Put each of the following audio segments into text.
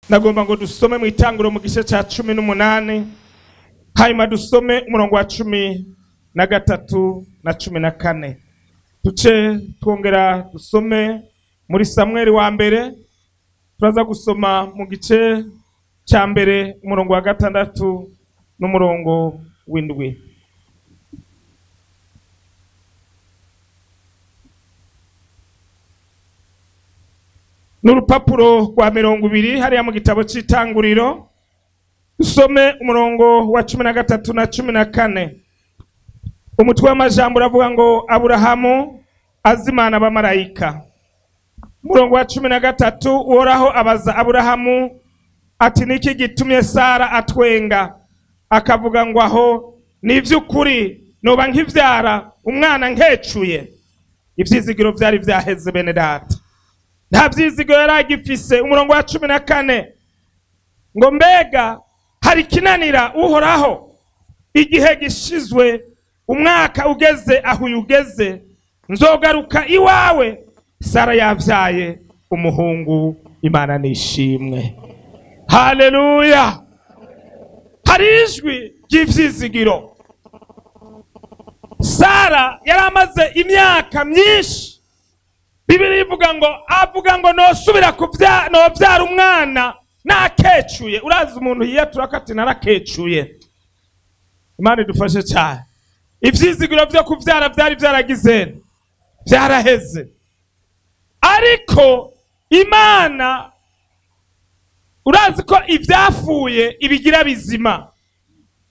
Nagomba ngo dusome mu itanguro mu gice cya 18, hanyuma dusome umurongo wa 13 na 14. Tuce twongera dusome muri Samweli wa mbere, turaza gusoma mu gice cya mbere umurongo wa 6 n'umurongo w'indwi. N'urupapuro rwa 20 hariya mu gitabo cy'itanguriro, dusome umurongo wa 13 na 14. Umutwe w'amajambo uravuga ngo Aburahamu azimana abamarayika. Umurongo wa 13, Uhoraho abaza Aburahamu ati niki gitumye Sara atwenga akavuga ngo aho ni ivy'ukuri noba nkivyara umwana nkecuye. Ivyizigiro vyari vyaheze bene data, nta vyizigiro yari agifise. Umurongo wa 14 ngo mbega hari kinanira Uhoraho? Igihe gishizwe, umwaka ugeze aho ugeze, nzogaruka iwawe Sara yavyaye umuhungu. Imana nishimwe. Haleluya. Hari ijwi ry'ivyizigiro. Sara yari amaze imyaka myinshi, Bibiliya ivuga ngo avuga ngo nosubira novyara umwana nakecuye. Urazi umuntu yiyatura ko ati narakecuye. Imana idufashe cyane. Ivyizigiro vyo kuvyara vyari vyaragize, vyaraheze. Ariko Imana, urazi ko ivyafuye ibigira bizima,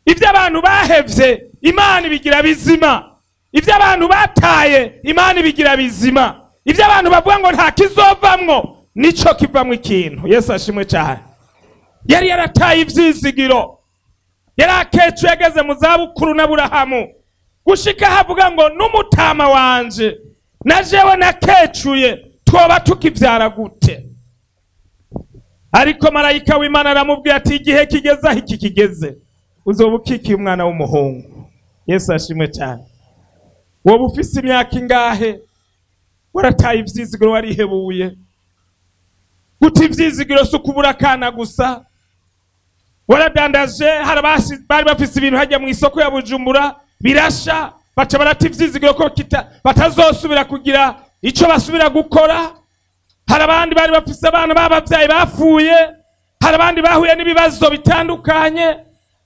ivyo abantu bahevye Imana ibigira bizima, ivyo abantu bataye Imana ibigira bizima, ivyo abantu bavuga ngo nta kizovamwo nico kivamwo ikintu. Yesu ashimwe cyane. Yari yarataye ivyizigiro, yari akecuye ageze mu zabukuru n'Aburahamu, gushika havuga ngo n'umutama wanje na jewe nakecuye, twoba tukivyara gute? Ariko marayika w'Imana aramubwira ati igihe kigeze aho iki kigeze, uzoba ukikiye umwana w'umuhungu. Yesu ashimwe cyane. Woba ufise imyaka ingahe warataye ivyizigiro, warihebuye? Guta ivyizigiro si ukubura akana gusa. Waradandaje, hari bari bafise ibintu hajya mu isoko ya Bujumbura birasha, baca barata ivyizigiro ko batazosubira kugira ico basubira gukora. Hari abandi bari bafise abana babavyaye bapfuye, hari abandi bahuye n'ibibazo bitandukanye,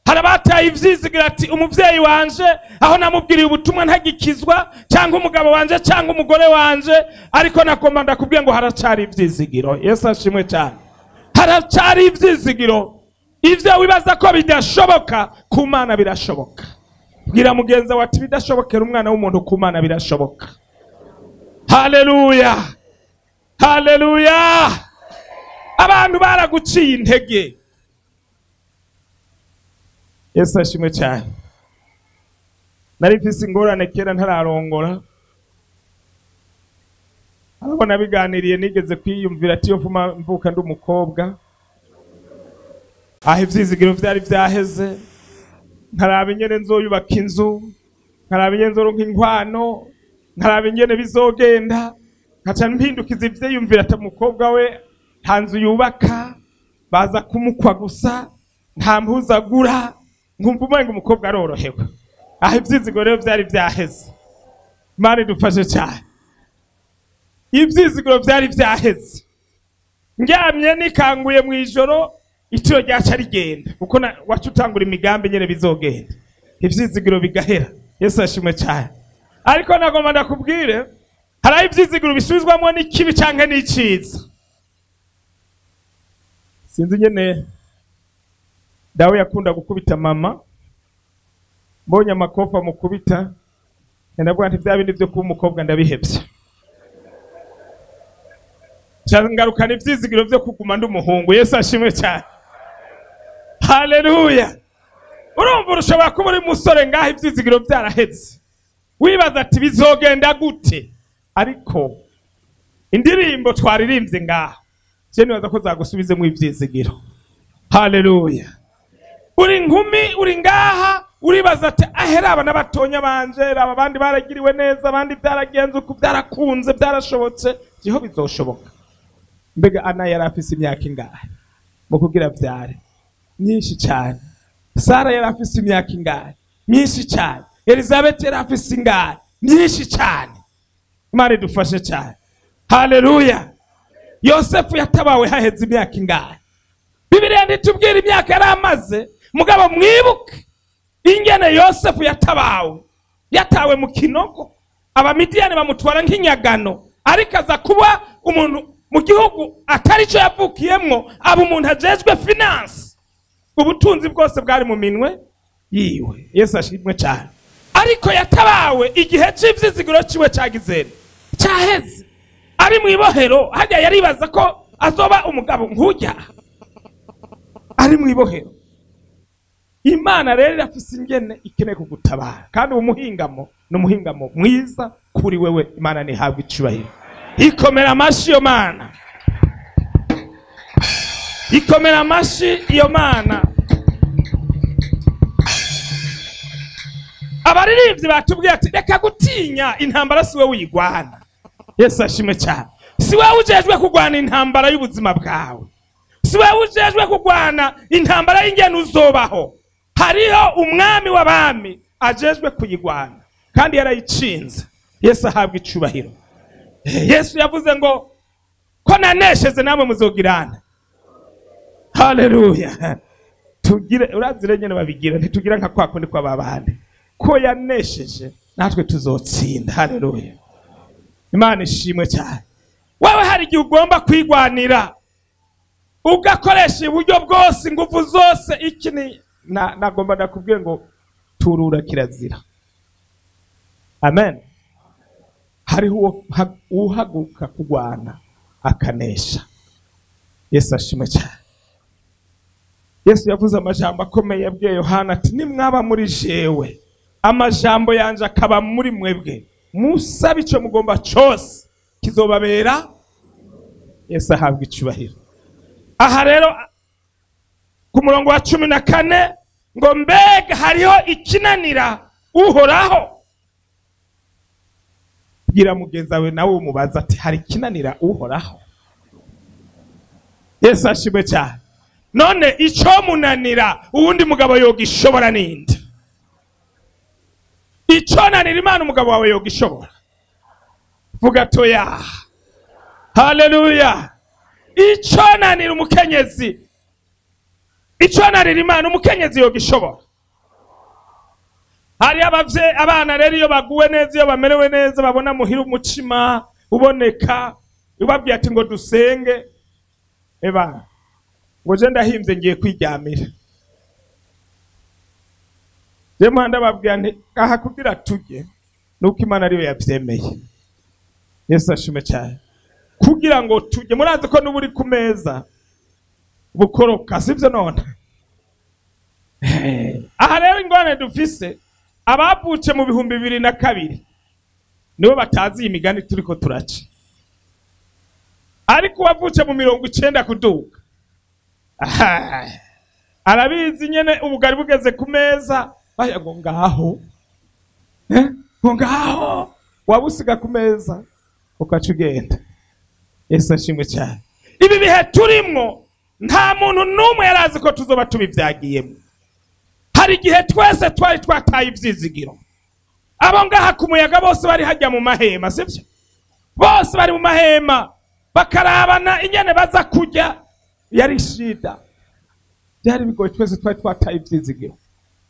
hari abataye ivyizigiro ati umuvyeyi wanje aho namubwiriye ubutumwa ntagikizwa, cyangwa umugabo wanje cyangwa umugore wanje. Ariko nakoma ndakubwiye ngo haracari ivyizigiro. Yesu ashimwe cyane. Haracari ivyizigiro. Ivyo wibaza ko bidashoboka, ku Mana birashoboka. Bwira mugenza wati bidashobokera umwana w'umuntu, ku Mana birashoboka. Haleluya, haleluya. Abantu baraguciye intege. Yesu ashimwe cyane. Nari mfise ingorane kera ntararongora, arabona biganiriye, nigeze kwiyumvira ati yo mvuma mvuka ndi umukobwa. Aho ivyizigiro vyari vyaheze, nkaraba ingene nzoyubaka inzu, nkaraba ingene nzoronka inkwano, nkaraba ingene bizogenda, nkaca mpindukiza ivyiyumvira ati umukobwa we nta nzu yubaka, baza kumukwa gusa, nta mpuzu agura, nkumva umenga umukobwa arorohewe. Aho ivyizigiro rero vyari vyaheze. Imana idufashe cyane. Ivyizigiro vyari vyaheze. Ndyamye nikanguye mu ijoro, itiro ryaca rigenda, kuko wacu utangura imigambi nyene bizogenda, ivyizigiro bigahera. Yesu ashimwe cyane. Ariko nagomba ndakubwire, hari ivyizigiro bisubizwamwo n'ikibi canke n'iciza. Sinzi nyene dawe yakunda gukubita mama, mbonye amakofa mukubita, ndavuga nti vya bindi vyo kuba umukobwa ndabihevye. Ngarukana ivyizigiro vyo kuguma ndi umuhungu. Yesu ashimwe cyane. Haleluya. Urumva ushobora kuba uri musore ngaho ivyizigiro vyaraheze, wibaza ati bizogenda gute? Ariko indirimbo twaririmbye ngaho je nibaza ko zagusubizemo ivyizigiro. Haleluya. Uri inkumi uri ngaha uribaza ati ahera abana batonya banje, aba bandi baragiriwe neza, abandi byaragenze uko, byarakunze, byarashobotse, jeho bizoshoboka. Mbega Ana yari afise imyaka ingahe? Mu kugira vyare myinshi cyane. Sara yari afise imyaka ingahe? Myinshi cyane. Elizabeth yari afise ingahe? Myinshi cyane. Imana idufashe cyane. Haleluya. Yosefu yatabawe haheze imyaka ingahe? Bibiliya ntitubwira imyaka yari amaze, mugabo mwibuke ingene Yosefu yatabawe. Yatawe mu kinogo, Abamidiyani bamutwara nk'inyagano, ariko aza kuba umuntu mu gihugu atari cyo yavukiyemwo, aba umuntu ajejwe finance. Ubutunzi bwose bwari mu minwe yiwe. Yesu ashimwe cyane. Ariko yatabawe igihe cy'ivyizigiro ciwe cagizere cyaheze. Ari mu ibohero, hajya yaribaza ko azoba umugabo nk'ujya. Ari mu ibohero. Imana rero irafise ingene ikeneye kugutabara, kandi uwo muhingamo ni umuhingamo mwiza kuri wewe. Imana ntihabwe icubahiro. Ikomera amashi iyo Mana, ikomera amashi iyo Mana. Abaririmbyi batubwiye ati reka gutinya intambara, si wowe uyigwana. Yesu ashimwe cyane. Si wowe ujejwe kugwana intambara y'ubuzima bwawe, si wowe ujejwe kugwana intambara y'ingene uzobaho. Hariho umwami w'abami ajejwe kuyigwana, kandi yarayitsinze. Yesu ahabwa icubahiro. Yesu yavuze ngo ko nanesheze namwe muzogirana. Haleluya. Tugire urazire nyene babigira, ntitugira nka kwa kundi kw'ababandi. Ko yanesheje natwe tuzotsinda. Haleluya. Imana ishimwe cyane. Wewe hari igihe ugomba kwigwanira, ugakoresha uburyo bwose, ingufu zose. Iki ni nagomba ndakubwira ngo turura kirazira. Amen. Hariho uhaguka kugwana akanesha. Yesu ashimwe cyane. Yesu yavuze amajambo akomeye yabwiye Yohana ati nimwaba muri jewe, amajambo yanje akaba muri mwebwe, musabe ico mugomba cyose kizobabera. Yesu ahabwa icubahiro. Aha rero ku murongo wa 14 ngo mbega hariho ikinanira Uhoraho? Bwira mugenzi wawe nawe umubaza ati hari ikinanira Uhoraho? Yesu ashimwe cyane. None ico munanira uwundi mugabo yogishobora ninde? Ico nanira Imana umugabo wawe yogishobora? Vuga toya. Haleluya. Ico nanira umukenyezi, ico nanira Imana umukenyezi yogishobora. Hari abavye abana rero iyo baguwe neza, iyo bamerewe neza, babona muhira umucima uboneka, ubabwiye ati ngo dusenge, eba ngo je ndahimvye ngiye kwiryamira. Je muhanda babwiye nti aha kugira tujye nuko Imana ariyo yavyemeye. Yesu ashimwe cyane. Kugira ngo tujye, murazi ko n'uburi ku meza bukoroka, sivyo none? Aha rero ingorane dufise, abavutse mu 2002 nibo batazi imigani turiko turaca. Ariko wavutse mu 90 kuduka, arabizi nyene ubugari bugeze ku meza, baya ngo ngaho, ngo ngaho, wabusiga ku meza ukaca ugenda. Yesu ashimwe cyane. Ibi bihe turimwo nta muntu n'umwe yarazi ko tuzoba tubivyagiyemo. Hari igihe twese twari twataye ivyizigiro. Abo ngaha ku muyaga bose bari hajya mu mahema, sivyo? Bose bari mu mahema bakarabana ingene baza kurya, yari shida. Byari bigoye, twese twari twataye ivyizigiro.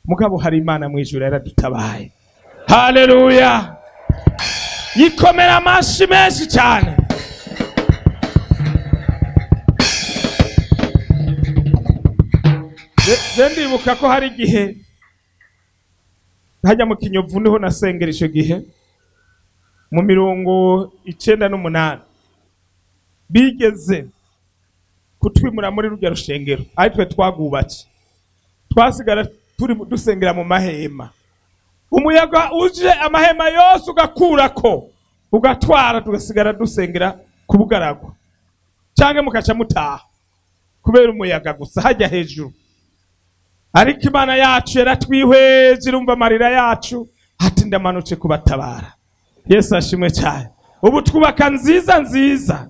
Mugabo hari Imana mu ijuru yaradutabaye. Haleluya. Yikomera amashi menshi cyane. Je ndibuka ko hari igihe hajya mu Kinyovu, niho nasengera ico gihe mu 98, bigeze kutwimura muri rujya rushengero, ari twe twagubatse, twasigara turi dusengera mu mahema. Umuyaga uje amahema yose ugakurako ugatwara, tugasigara dusengera ku bugaragwa canke mukaca mutaha kubera umuyaga gusa hajya hejuru. Ariko Imana yacu yaratwihweje, irumva amarira yacu, ati ndamanutse kubatabara. Yesu ashimwe cyane. Ubu twubaka nziza nziza,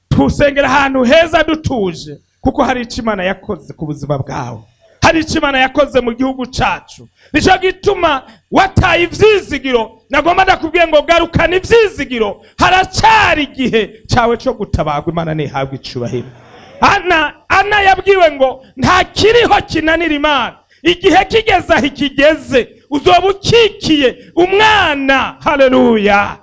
tusengera ahantu heza dutuje. Kuko hari icyo Imana yakoze ku buzima bwawe, hari icyo Imana yakoze mu gihugu cacu. Nico gituma wataye ivyizigiro. Nagomba ndakubwiye ngo garukana ivyizigiro, haracari igihe cawe co gutabagwa. Imana ntihabwe icubahiro. Ana yabwiwe ngo nta kiriho kinanira Imana. Igihe kigeze aho ikigeze uzoba ukikiye umwana. Haleluya!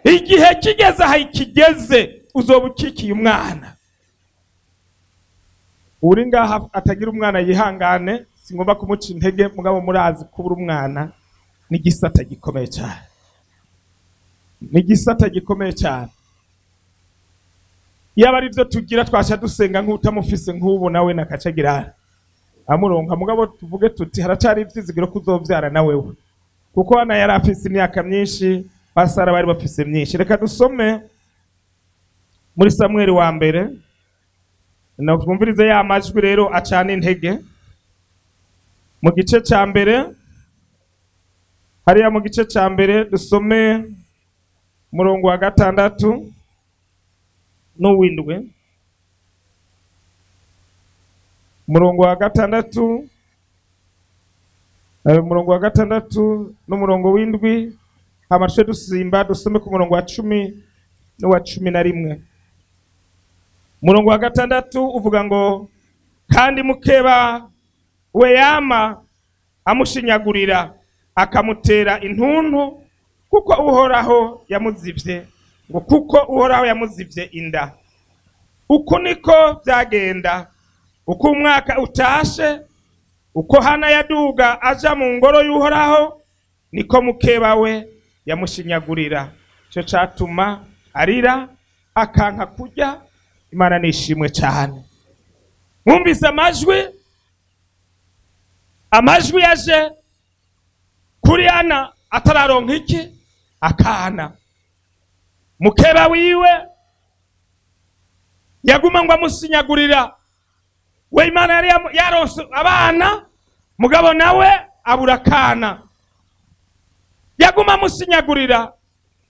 Igihe kigeze aho ikigeze uzoba ukikiye umwana. Uri ngaha atagira umwana yihangane, singomba kumuca intege, mugabo murazi kubura umwana ni igisata gikomeye cyane, ni igisata gikomeye cyane. Yaba ari byo tugira twasha dusenga nk'utamufise nk'ubu nawe nakacagira amuronka, mugabo tuvuge tuti haracari ivyizigiro kuzovyara na wewe, kuko Ana yari afise imyaka myinshi, basara bari bafise myinshi. Reka dusome muri Samweli wa mbere, twumvirize ya majwi rero acana intege. Mu gice ca mbere, hariya mu gice ca mbere dusome murongo wa 6 n'uwindwi. Murongo wa 6, murongo wa 6 n'umurongo w'indwi, hama duce dusimba dusome ku murongo wa 10 n'uwa 11. Murongo wa 6 uvuga ngo kandi mukeba we yama amushinyagurira akamutera intuntu, kuko Uhoraho yamuzivye, ngo kuko Uhoraho yamuzivye inda. Uko niko byagenda uko umwaka utashe, uko Hana yaduga aja mu ngoro y'Uhoraho, niko mukeba we yamushinyagurira. Cyo catuma arira akanka kurya. Imana nishimwe cyane. Mwumvise amajwi, amajwi yaje kuri Ana atararonka iki akana. Mukeba wiwe yaguma ngo amusinyagurira. We Imana yari yaronse abana, mugabo nawe abura akana. Yaguma amusinyagurira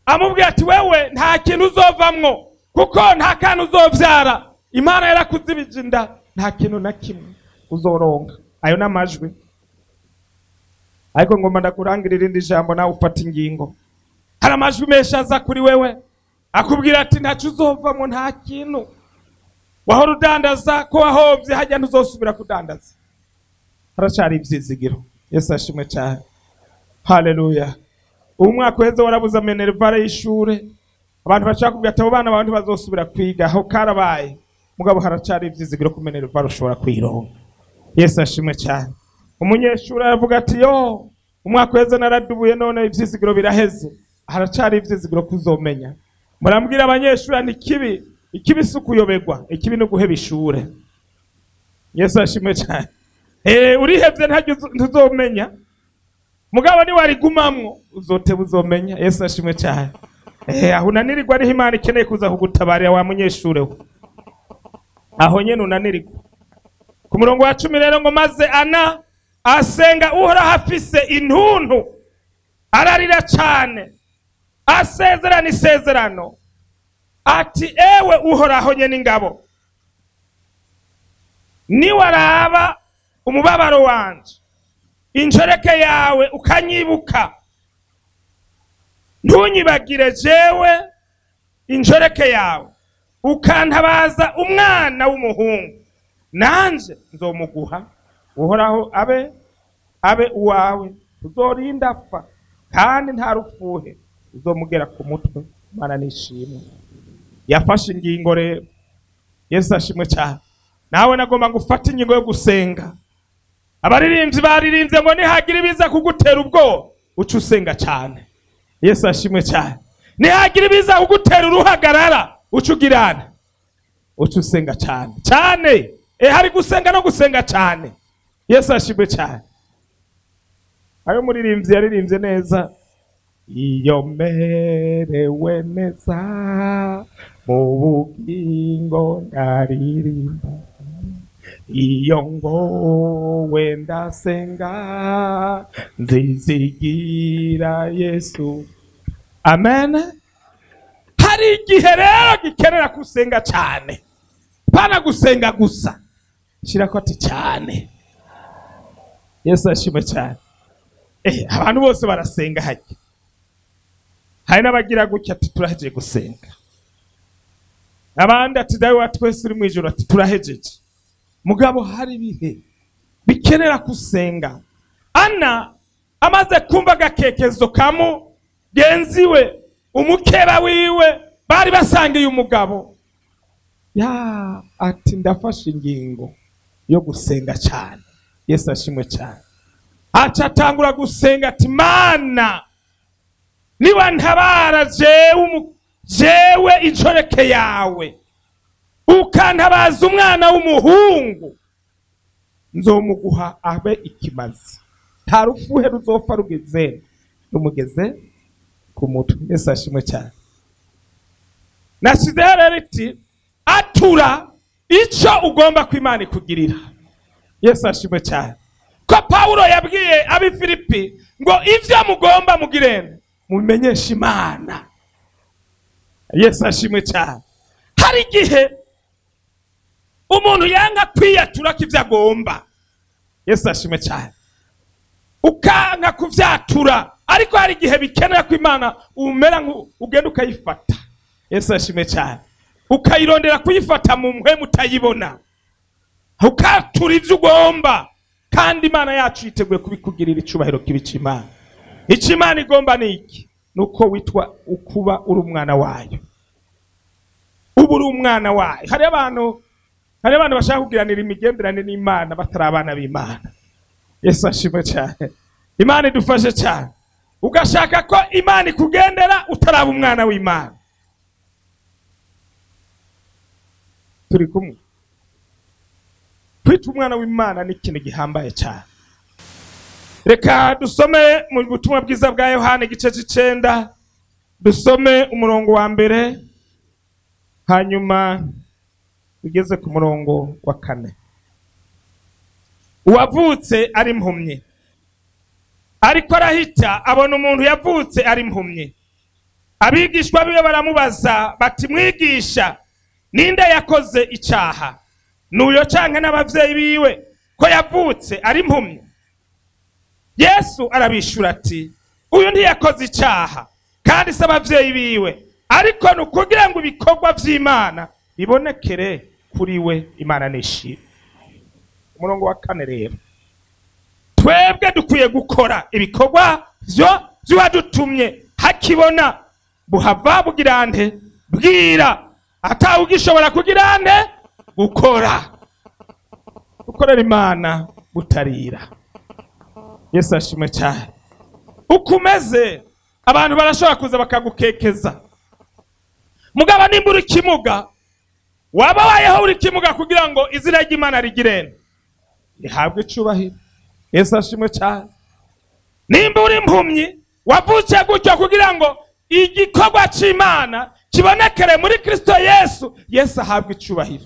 amubwira ati wewe nta kintu uzovamwo, kuko nta kana uzovyara. Imana yarakuzibije inda, nta kintu na kimwe uzoronka. Ayo namajwi. Ariko ngomba ndakurangirira irindi jambo nawe ufata ingingo. Hari amajwi menshi aza kuri wewe akubwira ati ntaco uzovamwo, nta kintu. Wahora udandaza ko wahovye, hajya ntuzosubira kudandaza. Haracari ivyizigiro. Yesu ashimwe cyane. Haleluya. Umwaka uheze warabuze minervare y'ishure, abantu bashaka kubwira ati abo bana bawe ntibazosubira kwiga, aho karabaye. Mugabo haracari ivyizigiro ko minervare ushobora kwironka. Yesu ashimwe cyane. Umunyeshuri aravuga ati yo umwaka uheze naradubuye, none ivyizigiro biraheze. Haracari ivyizigiro kuzomenya. Murambwira abanyeshuri nti kibi ikibi si ukuyobegwa, ikibi no guheba ishure. Yesu ashimwe cyane. Urihevye ntaryo ntuzomenya, mugabo ni warigumamwo uzoteba uzomenya. Yesu ashimwe cyane. Aho unanirirwa ariho Imana ikeneye kuza kugutabarira wa munyeshure we. Aho nyene unanirirwa. Ku murongo wa 10 rero ngo maze Ana asenga Uhoraho afise intuntu, ararira cyane, asezerana isezerano ati ewe Uhoraho nyene ingabo, niwaraba umubabaro wanje, injereke yawe ukanyibuka, ntunyibagire jewe injereke yawe, ukantabaza umwana w'umuhungu, nanje nzomuguha. Uhoraho abe uwawe, uzorinda apfa, kandi nta rufuhe uzomugera ku mutwe. Imana nishimwe. Yafashe ingingo rero. Yesu ashimwe cyane. Nawe nagomba ngufate ingingo yo gusenga. Abaririmbyi baririmbye ngo nihagira ibiza kugutera ubwoba uca usenga cyane. Yesu ashimwe cyane. Nihagira ibiza kugutera uruhagarara uca ugirana, uca usenga cyane cyane. Hari gusenga no gusenga cyane. Yesu ashimwe cyane. Ayo muririmbyi yaririmbye neza. Iyo merewe neza mu bugingo ndaririmba, iyo ngowe ndasenga nzizigira Yesu. Amen. Hari igihe rero gikenera gusenga cyane, pana gusenga gusa. Shirako ati cyane. Yesu ashimwe cyane. Abantu bose barasenga hajya. Hari n'abagira gutya ati turahejeje gusenga. Abandi ati dawe wa twese uri mu ijuru ati turahejeje. Mugabo hari ibihe bikenera gusenga. Ana amaze kumva agakekezo kamu genzi we, umukeba wiwe bari basangiye umugabo, ya ati ndafashe ingingo yo gusenga cyane. Yesu ashimwe cyane. Aca atangura gusenga ati Mana, niba ntabara jewe inshoreke yawe, ukantabaza umwana w'umuhungu, nzomuguha abe ikimazi, nta rufuhe ruzopfa rugeze rumugeze ku mutwe. Yesu ashimwe cyane. Nashizeho rero iti atura icyo ugomba ko Imana ikugirira. Yesu ashimwe cyane. Ko Pawulo yabwiye ab'i Filipi ngo ivyo mugomba mugirene mubimenyeshe Imana. Yesu ashimwe cyane. Hari igihe umuntu yanga kwiyatura ko ivyo agomba. Yesu ashimwe cyane. Ukanka kuvyatura, ariko hari igihe bikenera ko Imana umera ugenda ukayifata. Yesu ashimwe cyane. Ukayirondera kuyifata mu mpwemu utayibona, ukatura ivyo ugomba, kandi Imana yacu yiteguye kubikugirira. Icubahiro kibi c'Imana. Ico Imana igomba ni iki? Nuko witwa ukuba uri umwana wayo. Ubu uri umwana wayo. Hari abantu bashaka kugiranira imigenderanire n'Imana batari abana b'Imana. Yesu ashimwe cyane. Imana idufashe cyane. Ugashaka ko Imana ikugendera utaraba umwana w'Imana. Turi kumwe. Kwitwa umwana w'Imana ni ikintu gihambaye cyane. Reka dusome mu butumwa bwiza bwa Yohana igice c'icenda, dusome umurongo wa mbere hanyuma tugeze ku murongo wa 4. Uwavutse ari impumyi, ariko arahita abona umuntu yavutse ari impumyi. Abigishwa biwe baramubaza bati mwigisha, ninde yakoze icaha, nuyo canke n'abavyeyi biwe, ko yavutse ari impumyi? Yesu arabishura ati uyu ntiyakoze icaha kandi se abavyeyi biwe, ariko ni ukugira ngo ibikorwa vy'Imana bibonekere kuri we. Imana nishimwe. Umurongo wa 4 rero, twebwe dukwiye gukora ibikorwa vyo vy'uwadutumye hakibona, buhava bugirante bwira, atawugishobora kugirante gukora. Gukorera Imana butarira. Yesu ashimwe cyane. Ukomeze, abantu barashobora kuza bakagukekeza. Mugaba nimba uri kimuga, waba wayeho uri kimuga kugira ngo izina ry'Imana rigirene rihabwe icubahiro. Yesu ashimwe cyane. Nimba uri impumyi, wavutse gutyo kugira ngo igikorwa c'Imana kibonekere muri Kristo Yesu, Yesu ahabwe icubahiro.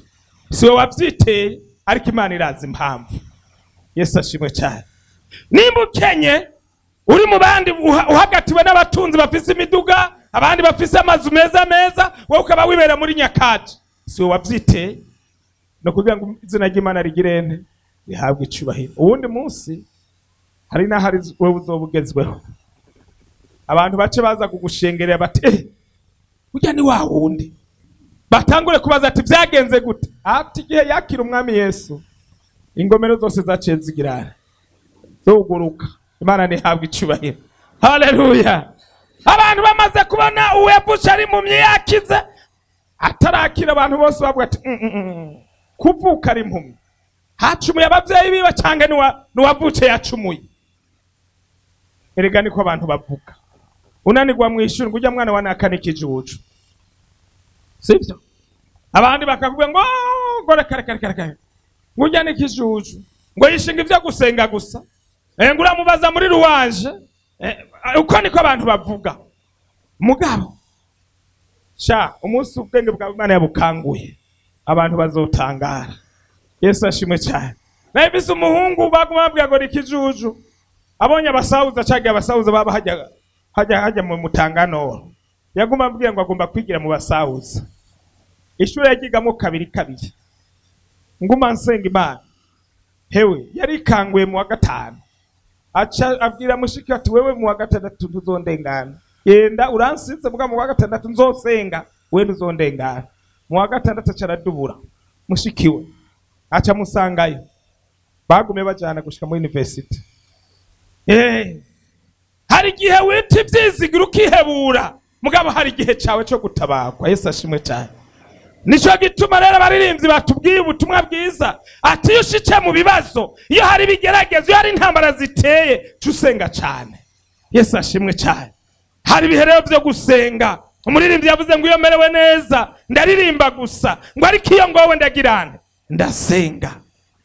Si wowe wavyiteye, ariko Imana irazi impamvu. Yesu ashimwe cyane. Nimba ukenye, uri mu bandi uhagatiwe n'abatunzi bafise imiduga, abandi bafise amazu meza meza, wowe ukaba wibera muri nyakatsi, si wowe wavyiteye, no kugira ngo izina ry'Imana rigirene rihabwe icubahiro. Uwundi munsi hari n'ahari wewe uzobugezweho, abantu bace baza kugushengerera bati burya ni wa wundi, batangure kubaza ati vyagenze gute? Ati igihe yakira umwami Yesu, ingomero zose zaciye zigirana zoguruka. Imana ntihabwe icubahiro. Haleluya. Abantu bamaze kubona uwavutse ari impumyi yakize, atarakira abantu bose bavuga ati kuvuka ari impumyi hacumuye abavyeyi biwe canke nuwavutse yacumuye. Erega niko abantu bavuga. Unanirwa mw'ishuri ngo ujya mwana wa nakane ikijuju, sivyo? Abandi bakavuga ngo ngo reka reka reka ngo ujya n'ikijuju, ngo yishinga ivyo gusenga gusa, ngo uramubaza muri ruwanje. Uko niko abantu bavuga. Mugabo sha umunsi ubwenge bwa Imana yabukanguye, abantu bazotangara. Yesu ashimwe cyane. Nabise umuhungu baguma babwira ngo ikijuju, abonye abasawuza cagiye abasawuza baba hajya hajya hajya mu mutanganoro, yaguma abwira ngo agomba kwigira mu basawuza. Ishure yagigamo kabiri kabiri. Nguma nsenga Imana. Hewe yarikanguye mu wa gatanu, aca abwira mushiki ati wewe mu wa gatandatu ntuzondengana, yenda uransize muga mu wa gatandatu nzosenga, we ntuzondengana. Mu wa gatandatu aca aradubura mushiki we, aca musangayo, bagume bajana gushika muri university. Hari igihe wita ivyizigiro ukihebura, mugabo hari igihe cawe co gutabagwa. Yesu ashimwe cyane. Nico gituma rero abaririmbyi batubwiye ubutumwa bwiza ati iyo ushice mu bibazo, iyo hari ibigeragezo, iyo hari intambara ziteye, cusenga cyane. Yesu ashimwe cyane. Hari ibihe rero vyo gusenga. Umuririmbyi yavuze ngo iyo merewe neza ndaririmba gusa, ngo ariko iyo ngowe ndagirane ndasenga.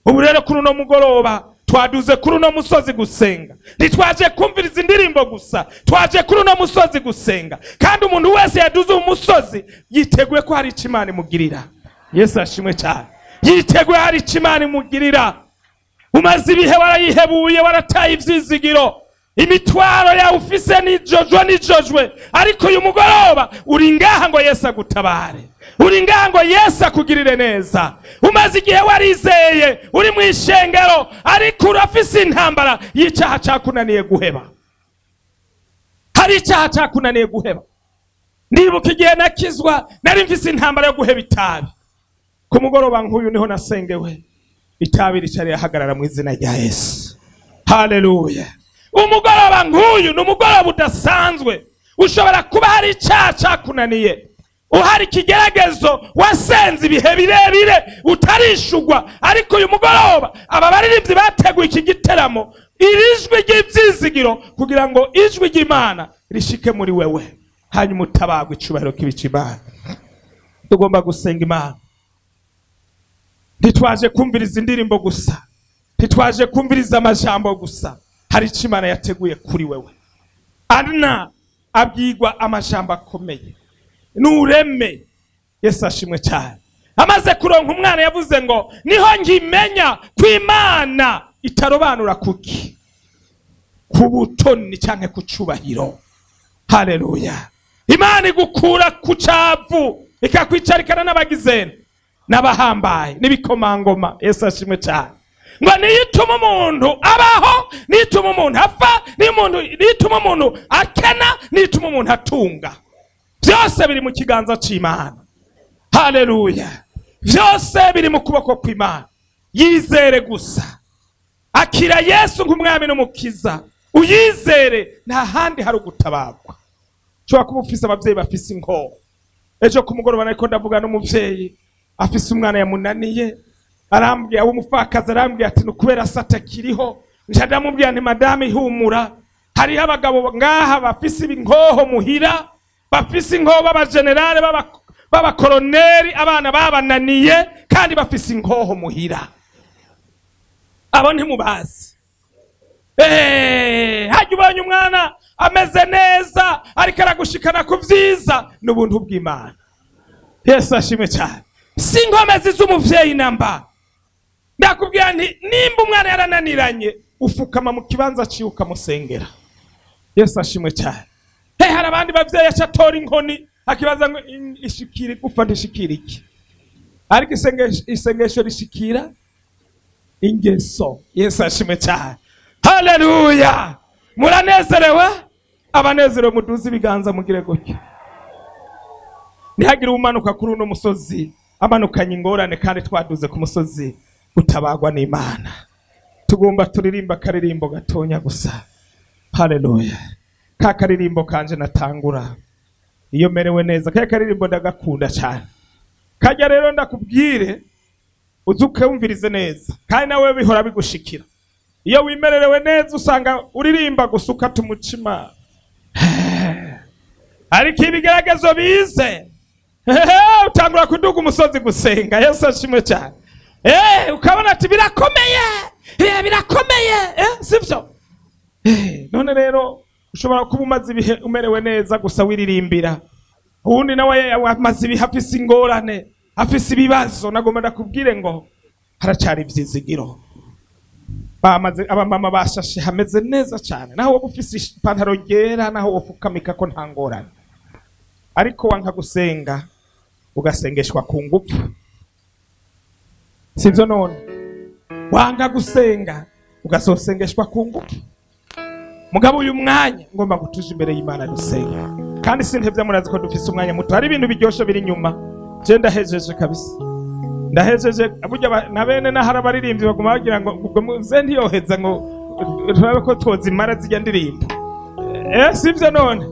Ubu rero kuri uno mugoroba twaduze kuri uno musozi gusenga. Ntitwaje kumviriza indirimbo gusa, twaje kuri uno musozi gusenga. Kandi umuntu wese yaduze umusozi yiteguye ko hari icyo Imana imugirira. Yesu ashimwe cyane. Yiteguye hari icyo Imana imugirira. Umaze ibihe warayihebuye, warataye ivyizigiro, imitwaro yawe ufise nijojwe nijojwe, ariko uyu mugoroba uri ngaha ngo Yesu agutabare, uri ngaha ngo Yesu akugirire neza. Umaze igihe warizeye uri mu ishengero, ariko urafise intambara y'icyaha cakunaniye guheba. Hari icyaha cakunaniye guheba. Ndibuka igihe nakizwa nari mfise intambara yo guheba itabi. Ku mugoroba nk'uyu niho nasengewe, itabi rica rirahagarara mu izina rya Yesu. Haleluya. Umugoroba nk'uyu ni umugoroba udasanzwe. Ushobora kuba hari icyaha cakunaniye, uhari ikigeragezo, wasenze ibihe birebire utarishugwa, ariko uyu mugoroba aba baririmbyi bateguye iki giteramo, iri jwi ry'ivyizigiro, kugira ngo ijwi ry'Imana rishike muri wewe, hanyuma utabagwe icubahiro kibica Imana. Tugomba gusenga Imana. Ntitwaje kumviriza indirimbo gusa, ntitwaje kumviriza amajambo gusa, hari icyo Imana yateguye kuri wewe. Ana abwirwa amajambo akomeye, nureme. Yesu ashimwe cyane. Amaze kuronka umwana yavuze ngo niho nkimenya ko Imana itarobanura kuki, ku butoni canke ku cubahiro. Haleluya. Imana igukura ku cavu ikakwicarikana n'abagizene n'abahambaye n'ibikomangoma. Yesu ashimwe cyane. Ngo niyo ituma umuntu abaho, niyo ituma umuntu apfa, niyo ituma umuntu akena, niyo ituma umuntu atunga. Byose biri mu kiganza c'Imana. Haleluya. Byose biri mu kuboko kw'Imana. Yizere gusa. Akira Yesu nk'umwami n'umukiza. Uyizere, nta handi hari ugutabagwa. Ushobora kuba ufise abavyeyi bafise inkoho. Ejo ku mugoroba nariko ndavuga n'umuvyeyi afise umwana yamunaniye, arambwira, w'umupfakazi arambwira ati ni ukubera se atakiriho. Nca ndamubwira nti madame ihumura, hariho abagabo ngaha bafise inkoho muhira, bafise inkoho b'abagenerale, b'abakoroneri, abana babananiye kandi bafise inkoho muhira. Abo ntimubazi. Hajya ubonye umwana ameze neza ariko aragushikana ku vyiza, n'ubuntu bw'Imana. Yesu ashimwe cyane. Si inkomezi z'umuvyeyi namba. Ndakubwira nti nimba umwana yarananiranye, ufukama mu kibanza ciwe ukamusengera. Yesu ashimwe cyane. Hari abandi bavyeyi aca atora inkoni akibaza ngo ishikira igufa ndishikira iki, ariko isengesho rishikira ingeso. Yesu ashimwe cyane. Haleluya. Muranezerewe? Abanezerewe muduze ibiganza mugire gutya. Ntihagire umanuka kuri uno musozi amanukanye ingorane, kandi twaduze ku musozi utabagwa n'Imana. Tugomba turirimba akaririmbo gatonya gusa. Haleluya. Ka karirimbo kanje natangura iyo merewe neza, ka karirimbo ndagakunda cyane. Kajya rero ndakubwire uzuke wumvirize neza, kandi nawe bihora bigushikira. Iyo wimererewe neza usanga uririmba gusa ukata umutima, ariko ibigeragezo bize utangura kuduga umusozi gusenga. Yesu ashimwe cyane. Ukabona ati birakomeye, birakomeye, sivyo? None rero ushobora kuba umaze ibihe umerewe neza gusa wiririmbira, uwundi nawe amaze ibihe afise ingorane, afise ibibazo. Nagomba ndakubwire ngo haracari ivyizigiro. Bamaze abamama bashashe hameze neza cyane, naho wowe ufise ipantaro ryera, naho wofukamika ko nta ngorane, ariko wanka gusenga ugasengeshwa ku ngufu, sivyo? None Wanga gusenga ugasosengeshwa ku ngufu. Mugabo uyu mwanya ngomba gutuja imbere y'Imana dusenga. Kandi sintevya murazi ko dufise umwanya muto, hari ibintu biryoshe biri nyuma. Je ndahejeje kabisa, ndahejeje. Burya na bene nahari abaririmbyi baguma bagira ngo ubwo muze ntiyoheza ngo turabe ko twozimara zijya ndirimbo. Sivyo none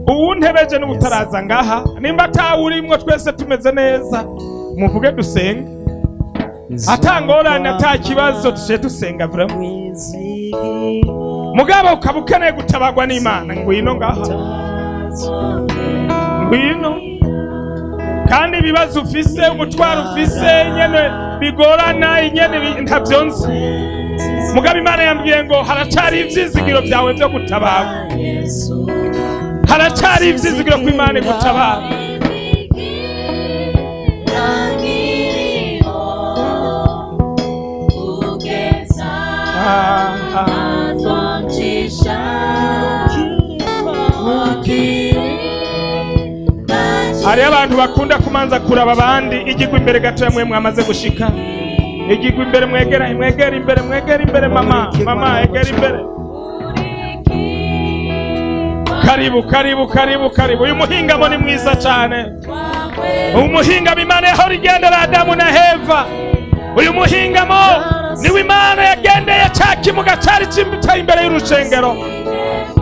uwuntebeje n'ubutaraza ngaha, nimba atawurimwo twese tumeze neza, muvuge dusenge atangorane atakibazo, tuje dusenga vraiment. Mugabo ukaba ukeneye gutabagwa n'Imana, ngwino ngaha, ngwino. Kandi ibibazo ufise, umutwaro ufise nyene bigorana nyene ntavyo nzi, mugabo Imana yambwiye ngo haracari ivyizigiro vyawe vyo gutabagwa, haracari ivyizigiro ko Imana igutabara. Hariho abantu bakunda kumanza kuraba abandi. Igigwa imbere gato ya mwe mwamaze gushika, igigwa imbere, mwegera mwegera imbere, mwegera imbere, mama mama egera imbere. Karibu karibu karibu karibu. Uyu muhingamo ni mwiza cyane, umuhingamo Imana yahora igendera Adamu na Heva. Uyu muhingamo niwe Imana yagendeye cya kimuga cyari cyicaye imbere y'urushengero,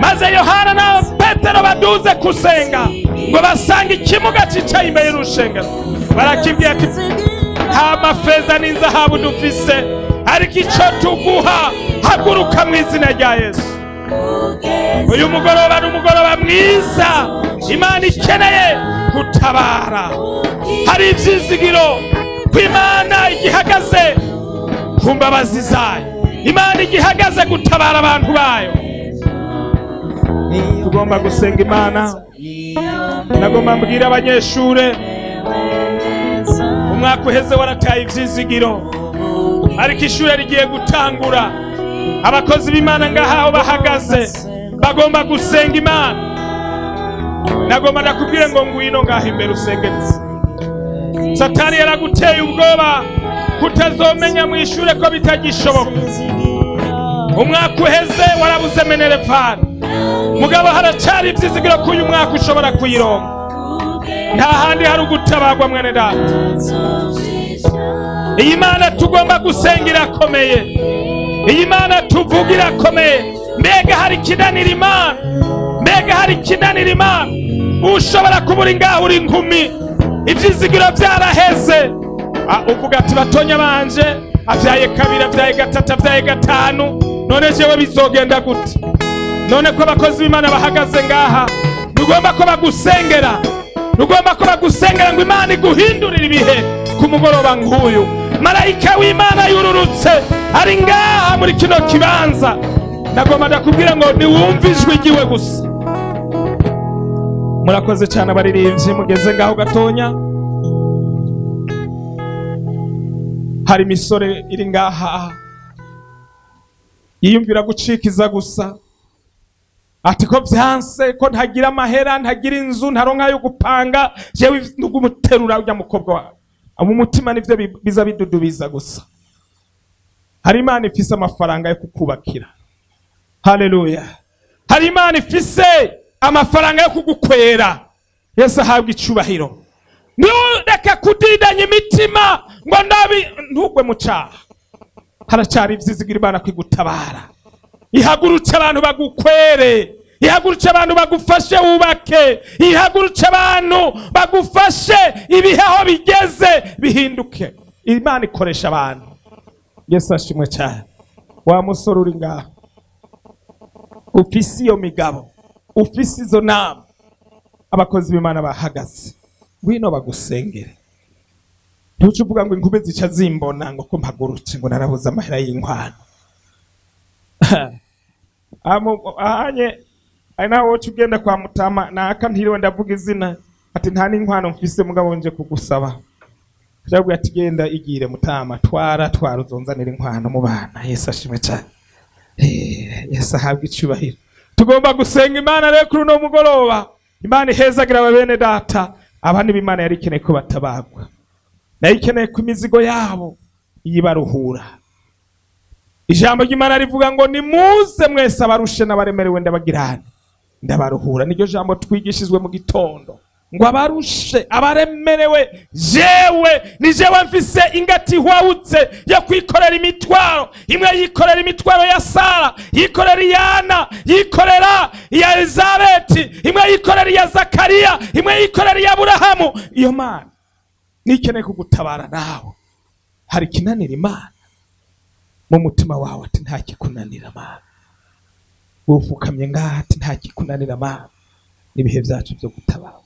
maze Yohana na Petero baduze kusenga ngo basanga ikimuga cyicaye imbere y'urushengero. Barakibwira ati nta mafeza n'inzahabu dufise, ariko icyo tuguha, haguruka mu izina rya Yesu. Uyu mugoroba ni umugoroba mwiza, Imana ikeneye gutabara. Hari ivyizigiro ko Imana igihagaze ku mbabazi zayo, Imana igihagaze gutabara abantu bayo. Tugomba gusenga Imana. Nagomba mbwira abanyeshure, umwaka uheze warataye ivyizigiro, ariko ishure rigiye gutangura. Abakozi b'Imana ngaha bahagaze bagomba gusenga Imana. Nagomba ndakubwire ngo ngwino ngaha imbere usenge. Satani yaraguteye ubwoba kutazomenya mu ishure ko bitagishoboka. Umwaka uheze warabuze menerevare, mugabo haracari ivyizigiro ko uyu mwaka ushobora kuyironka. Nta handi hari ugutabagwa mwene data. Iyi Mana tugomba gusenga irakomeye, iyi Mana tuvuga irakomeye. Mbega hari ikinanira Imana, mbega hari ikinanira Imana. Ushobora kubura ingaho uri inkumi, ivyizigiro vyaraheze. Uvuga ati batonya banje avyaye kabiri, avyaye gatatu, avyaye gatanu, none jewe bizogenda gute? None ko abakozi b'Imana bahagaze ngaha, nugomba ko bagusengera, nugomba ko bagusengera ngo Imana iguhindurire ibihe ku mugoroba nk'uyu. Marayika w'Imana yururutse ari ngaha muri kino kibanza. Nagomba ndakubwira ngo niwumve ijwi ryiwe gusa. Murakoze cyane abaririmbyi mugeze ngaho gatonya. Hari imisore iri ngaha yiyumvira gucikiza gusa, ati ko vyanse, ko ntagira amahera, ntagira inzu, ntaronka yo gupanga, jewe ndugumuterura ujya mukobwa wawe. Mu mutima nivyo biza bidudubiza gusa. Hari Imana ifise amafaranga yo kukubakira. Haleluya. Hari Imana ifise amafaranga yo kugukwera. Yesu ahabwa icubahiro. Ntureke kudidanya imitima ngo ndabi, ntugwe mu caha. Haracari ivyizigira Imana kwigutabara. Ihagurutse abantu bagukwere, ihagurutse abantu bagufashe wubake, ihagurutse abantu bagufashe ibihe aho bigeze bihinduke. Imana ikoresha abantu. Yesu ashimwe cyane. Wa musore uri ngaha ufise iyo migabo, ufise izo nama, abakozi b'Imana bahagaze, ngwino bagusengere. Ntuce uvuga ngo inkube zica zimbona ngo ko mpagurutse ngo narabuze amahera y'inkwano. Ahanye ari nawe woca ugenda kwa Mutama naka ntiriwe ndavuga izina, ati nta n'inkwano mfise mugabo nje kugusaba. Jabwe ati genda igire Mutama, twara twara uzonzanira inkwano mu bana. Yesu ashimwe cyane. Yesu ahabwe icubahiro. Tugomba gusenga Imana rero kuri uno mugoroba. Imana ihezagira abene data, abandi b'Imana yari ikeneye ko batabagwa, nayo ikeneye ko imizigo yabo iyibaruhura. Ijambo ry'Imana rivuga ngo nimuze mwese abarushe n'abaremerewe, ndabagirane ndabaruhura. Niryo jambo twigishizwe mu gitondo, ngo abarushe abaremerewe, jewe ni jewe mfise ingati ihwawutse yo kwikorera imitwaro. Imwe yikorera imitwaro ya Sara, yikorera iyana, yikorera iya Elizabeti, imwe yikorera iya Zakariya, imwe yikorera iya Aburahamu. Iyo Mana nikeneye kugutabara nawe. Hari ikinanira Imana mu mutima wawe? Ati nta kikunanira Mana. Ufukamye ngaha, ati nta kikunanira Mana. N'ibihe byacu byo gutabara.